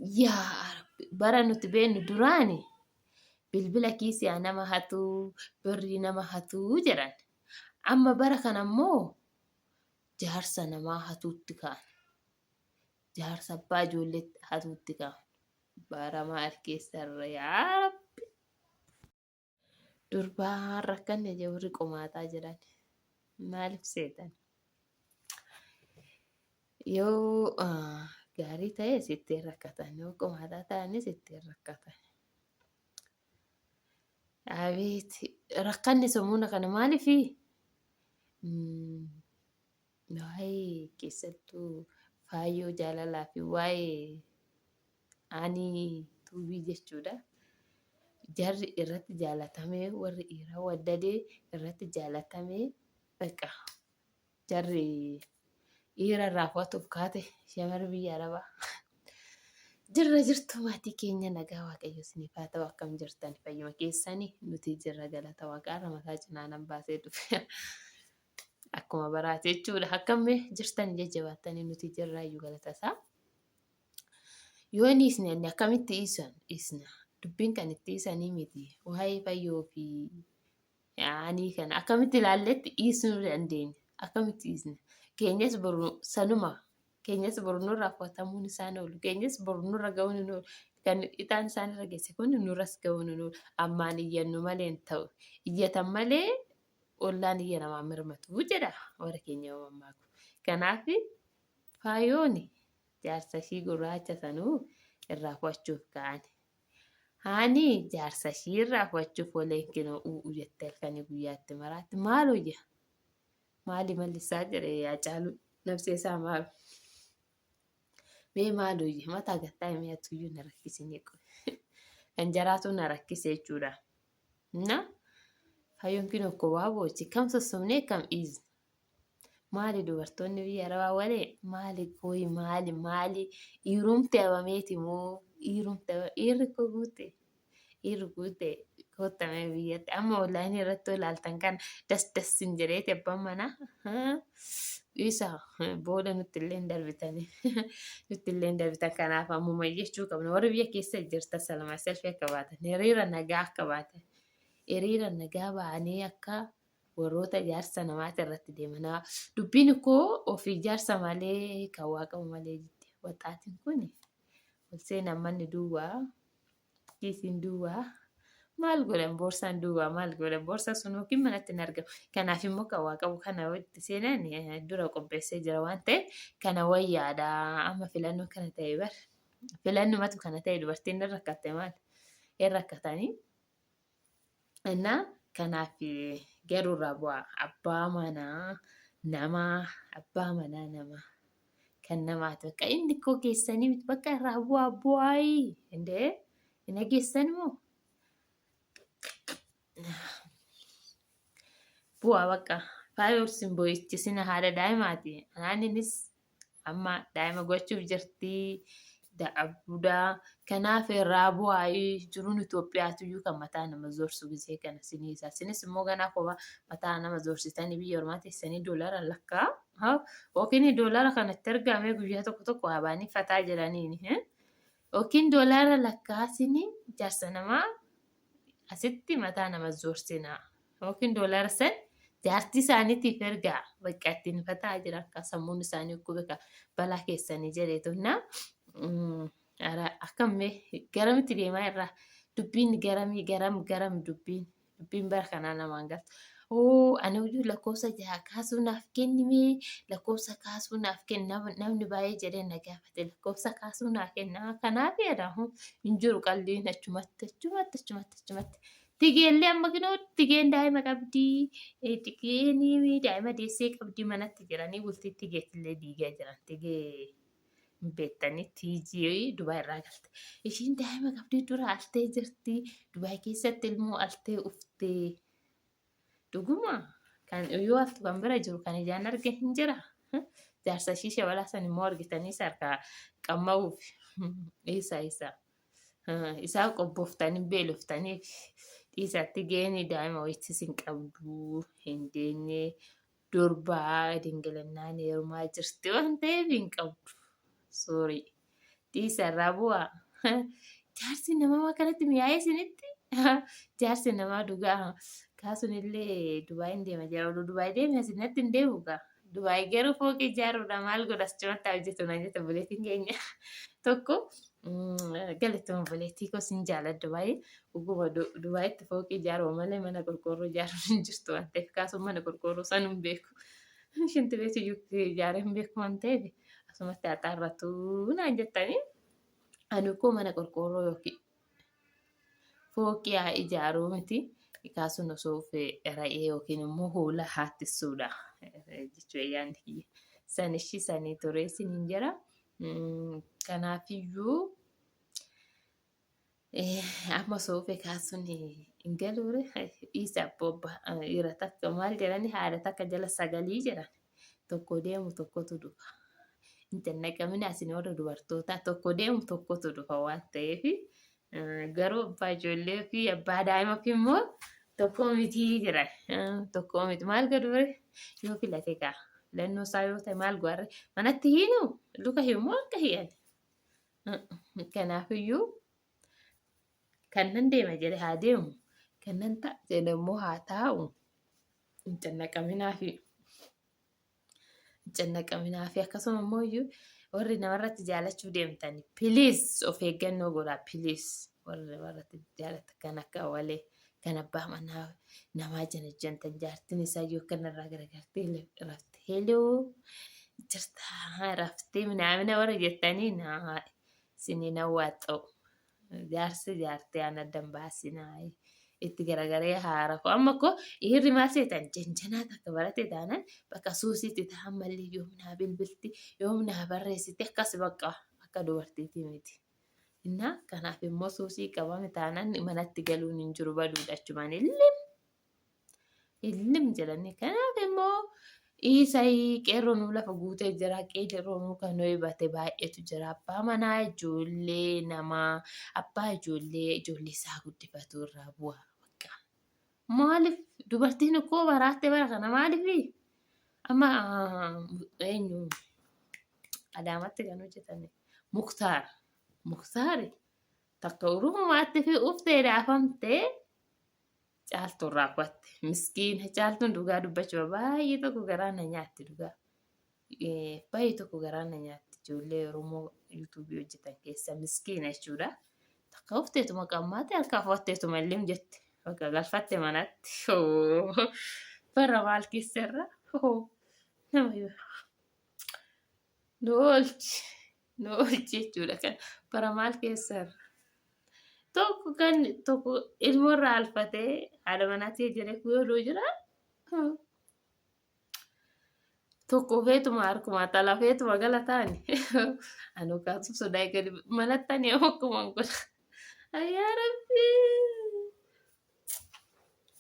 Yaa Rabbi bara nuti beennu duraani bilbila kiisiyaa nama hatuu, birrii nama hatuu jedhan. Amma bara kana immoo jaarsa namaa hatuutti ka'an. Jaarsa abbaa ijoollee hatuutti ka'an. Bara maal keessarra yaa Rabbi. Durbaan rakkanne jee warri qomaaxaa jedhan. Maaliif seetan? Yoo gaarii ta'e sittiin rakkatan, yoo qomaaxaa ta'anis ittiin rakkatan. Abeet rakkanne samuuna kana maaliifi? Waa'ee keessattuu faayyoo jaalalaa fi waa'ee Ani tuubii jechuudha. Jarri irratti jaalatamee warri dhiiraa waddadee irratti jaalatamee bakka jarri dhiira irraa fo'atuuf kaate shamarri biyya arabaa. Jirra jirtu maatii keenya nagaa waaqayyo isiniif haa ta'u akkam jirtan fayyuma keessanii nuti jirra galata waaqaarra mataa cinaa nan baasee dhufe. Akkuma baraate jechuudha. Akkam jirtan jajjabaattanii nuti jirraayyuu galata isaa. Yoo hin dhiisne inni akkamitti dhiisan dhiisna. Dubbiin kan itti dhiisanii miti. Waa'ee fayyoo fi anii kana akkamitti ilaalletti dhiisuu dandeenya. Akkamitti dhiisna. Keenyas boru sanuma. Keenyas boru nurraa fudhatamuun isaan oolu. Keenyas boru nurra ga'uun hin oolu. Kan ixaan isaan irra geesse kun nurras ga'uun hin oolu. Ammaan iyyannu malee hin ta'u. Iyyatan malee ollaan iyya namaa mirmatu jedha warra keenya yoo mammaaku. Kanaaf faayooni jaarsa ishii gurraacha sanuu irraa fo'achuuf ka'an. Haani jaarsa ishii irraa fo'achuuf waleen kinoo u'u jette halkanii guyyaatti maraatti maal hojja? Maali mallisaa jedhe Haacaaluu nafsee isaa maaru. Mee maal hojja? Mataa gattaa himee atuyyuu na rakkisinii kan jaraatu na rakkise jechuudha. Na fayoon kinoo kobaa boochi kam sossobnee kam dhiisna? Maali dubartoonni biyya arabaa walee maali kooyi maali maali dhiirumti abameeti moo dhiirumti dhiirri koo guute dhiirri guute koottamee biyyatti amma onlaayinii irratti ilaaltan kana das das sin jedheeti abbaan manaa dhiisa booda nutti illee hin darbitanii nutti illee hin darbitan kanaaf ammuma jechuu qabna warri biyya keessa jirtan salamaa selfii akka baatan hiriira nagaa akka baatan hiriira nagaa ba'anii akka warroota jaarsa namaati irratti deemanaa dubbiin koo ofii jaarsa malee kan waa qabu malee jette waxaatiin kun ol seenaan manni duwwaa kiisiin duwwaa maal godhan boorsaan duwwaa maal godhan boorsaa sun yookiin manatti hin argamu kanaaf immoo kan waa qabu kana itti seenan dura qopheessee jira waan ta'eef kana wayyaadha amma filannoo kana ta'e bar filannumatu kana ta'e dubartiin hin rakkatte maal hin rakkatanii. Innaa kanaaf garuu irraa bu'aa abbaa manaa namaa abbaa manaa namaa kan namaati bakka inni koo keessanii miti bakka irraa bu'aa bu'aayi indee hin dhageessan moo bu'aa bakka faayoo sin boo'ichisina haadha daa'imaati anaaninis Amma daa'ima gochuuf jirti. Da'abudaa. Kanaaf irraa bu'aayii jiruun Itoophiyaatuyyuu kan mataa nama zorsu gisee kana sinii isaa. Sinis immoo ganaa kophaa mataa nama zorsitanii biyya ormaa teessanii doolara lakkaa. Yookiin doolara kanatti argamee guyyaa tokko tokko haa baanii fataa jedhaniini. Yookiin doolara lakkaa sinii jaarsa namaa asitti mataa nama zoorsinaa yookiin doolaara san jaartii isaaniitiif ergaa bakka ittiin fataa jiran ka sammuun isaanii dhukkube ka balaa keessanii jedheetu na akkam mee garamitti deemaa irraa dubbiin garamii garam garam dubbiin dubbiin bara kanaa namaan galtu. Oo ani iyyuu lakkoofsa jaha kaasuu naaf kennimee lakkoofsa kaasuu naaf kenna namni baay'ee jedhee na gaafate lakkoofsa kaasuu naa kenna kanaaf jedha hin jiru qalliin achumatti achumatti achumatti achumatti. Tigeellee amma kinoo tigeen daa'ima qabdi tigeen daa'ima deessee qabdi manatti jiranii bultii tigeetillee diigaa jiran tigee hin beektanii tiijii Dubaay irraa galte. Ishiin daa'ima qabdii dura altee jirti. Dubaay keessatti ilmoo altee uftee. Dhuguma kan yoo altu kan bira jiru kan ijaan arge hin jira. Jaarsa ishii shabalaa san immoo argitanii isa harkaa qamma'uuf. Isa isa. Isaa qobbooftanii beeloftaniif dhiisatti geeni daa'ima wayittis hin qabdu hin deenye durbaa dingilinnaan heerumaa jirti waan ta'eef hin qabdu. Sorry. Dhiisa irraa bu'aa. Jaarsi namaa waan kanatti mi'aayee isinitti? Jaarsi namaa dhugaa kaasuun illee Dubaayin deema jira. Oduu Dubaay deeme asinatti hin deemu gaa. Dubaay garuu fooqii ijaaruudha maal godha as cimatti hojjetu naan jette obboleettiin keenya tokko. Galatuma obboleettii koo sin jaaladha baay'ee. Dhuguma Dubaayitti fooqii ijaaruu malee mana qorqoorroo ijaaruun hin jirtu waan ta'eef kaasuun mana qorqoorroo san hin beeku. Shinti beetu iyyuu ijaaree hin beeku waan ta'eef asumatti haxaarratu naan jettanii. Ani koo mana qorqoorroo yookiin fooqii haa ijaaruu miti. Kaasuun osoo ra'ee yookiin immoo hoolaa haa tissuudha jechuudha yaadni kiyya. San ishii sanii ture isiniin jira. Kanaafiyyuu amma osoo uffee kaasuun hin galuure dhiisa abboo dhiira takka maal jedhani haadha takka jala sagalii jedhan tokko deemu tokkotu dhufa. Hin cannaqamina isin warra dubartootaa tokko deemu tokkotu dhufa waan ta'eef garuu abbaa ijoollee fi abbaa daa'ima fi immoo tokko mitii jedhan tokko miti maal godhu yoo filate kaa filannoo isaa yoo ta'e maal godharre manatti hiinu luka himu akka hi'an kanaafiyyuu kan nan deema jedhe haa deemu kan nan ta'a jedhe immoo haa taa'u hin cannaqaminaafi. Hin cannaqaminaafi akkasuma immoo iyyuu warri namarratti jaalachuu deemtan piliis of eeggannoo godhaa piliis warri namarratti jaalatan kan akka walee kan abbaa manaa namaa janajjantan jaartiin isaa yoo kanarraa garagartee rafte heloo jirtaa raftee minaamina warra jettanii naa isiniin hawwaaxxa'u. Jaarsi jaartii aan addan baasinaa itti garagaree haa rafu. Amma koo dhiirri maal seetan janjanaa takka barate taanan bakka suusiitti ta'an mallee yoom naa bilbilti yoom naa barreessiti akkas bakka akka dubartiitii miti. Innaa kanaaf immoo suusii qabame taanan manatti galuun hin jiru baduudha achumaan illee. Illim jedhanii kanaaf immoo dhiisayii qeerroonuu lafa guutee jira qeerroonuu kan bate baay'eetu jira abbaa manaa ijoollee namaa abbaa ijoollee ijoollee isaa guddifatu irraa bu'a bakka maaliif dubartiin koo baraatte bara kana maaliif amma eenyu adaamatti kan hojjetame muktaar muktaari takka urumaatti fi uftee daafamtee Caaltuu irraa kwatte. Miskiina caaltuun dhugaa dubbachuuf baay'ee tokko garaa na nyaatti dhugaa. Baay'ee tokko garaa na nyaatti ijoollee Oromoo yuutuubii hojjetan keessa miskiina jechuudha. Takka ufteetuma qammaate harkaa fu'atteetuma illee jette. Bakka galfatte manatti. Bara maal keessa irra? Nama nu oolchi. Nu oolchi jechuudha kan bara maal keessa irra? Tokko kan tokko ilmoo irraa alfatee haadha manaatii jedhee yoo jira. Tokko feetuma harkuma xalafeetuma gala taani. Anuu kaasuuf sodaa gadi manatti ani akkuma godha. Yaa Rabbi.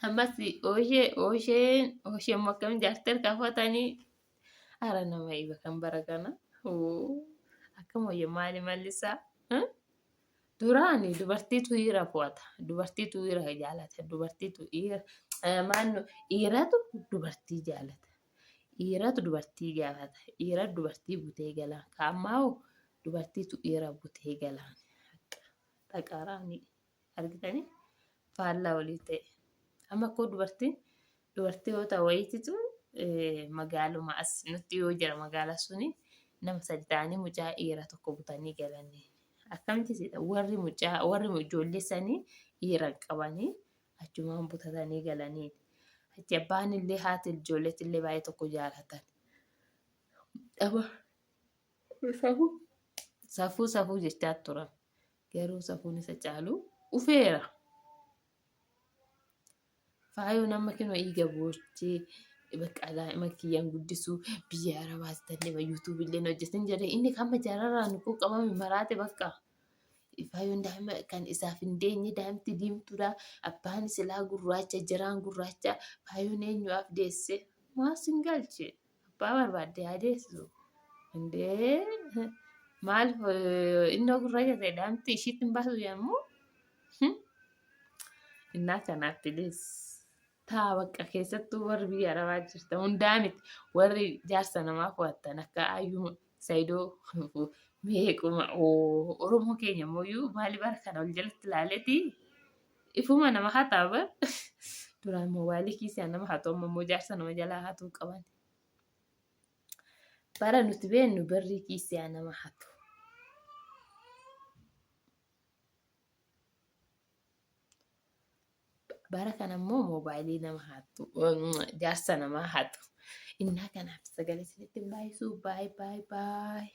Ammas ooshee oosheen ooshee immoo akkamiin jaartee harkaa fuutanii ara nama iba kan bara kana. Akkam wayya maali mallisaa? Duraani dubartiitu dhiira fo'ata. Dubartiitu dhiira jaalata. Dubartiitu dhiira maanno dhiiratu dubartii jaalata. Dhiiratu dubartii gaafata. Dhiiratu dubartii butee gala. Ka ammaa hoo dubartiitu dhiira butee gala. Dhaqaaraani argitanii faallaa walii ta'e. Amma koo dubartiin dubartii yoo ta'u wayiititu magaaluma as nutti yoo jira magaalaa suni nama sadi ta'anii mucaa dhiira tokko butanii galanii. Akkamitti seeta warri mucaa warri ijoollee sanii dhiira hin qabanii achumaan butatanii galanii. Achi abbaan illee haati ijoolleetti illee baay'ee tokko jaalatan. Dhaba safuu safuu safuu jechaa turan. Garuu safuun isa caalu dhufeera. Faayoon amma kinoo dhiiga boochee bakka daa'ima kiyyaan guddisuu biyya arabaas ta'e yuutuubii illee hojjetin jedhee inni kan jaararraan koo qabame maraate bakka. Faayoon daa'ima kan isaaf hin deenye daa'imti diimtuudha. Abbaan silaa gurraacha jiraan gurraacha faayoon eenyuudhaaf deesse maal sin galche abbaa barbaadde haa deessu. Indee maal innoo gurraacha ta'e daa'imti ishiitti hin baasu yommuu. Innaa kanaaf bilis taa bakka keessattuu warri biyya arabaa jirtan hundaa miti warri jaarsa namaa fo'attan akka ayyuu sayidoo Meequma Oromoo keenya mooyyuu maali bara kana ol jalatti ilaaleeti ifuma nama hataa bar. Duraan moobaayilii kiisii nama hatu amma immoo jaarsa nama jalaa hatuu qaban. Bara nuti beennu birrii kiisii nama hatu. Bara kana immoo moobaayilii nama hattu, jaarsa namaa hatu. Innaa kanaaf sagalee isinitti hin baay'isu. Baay baay baay.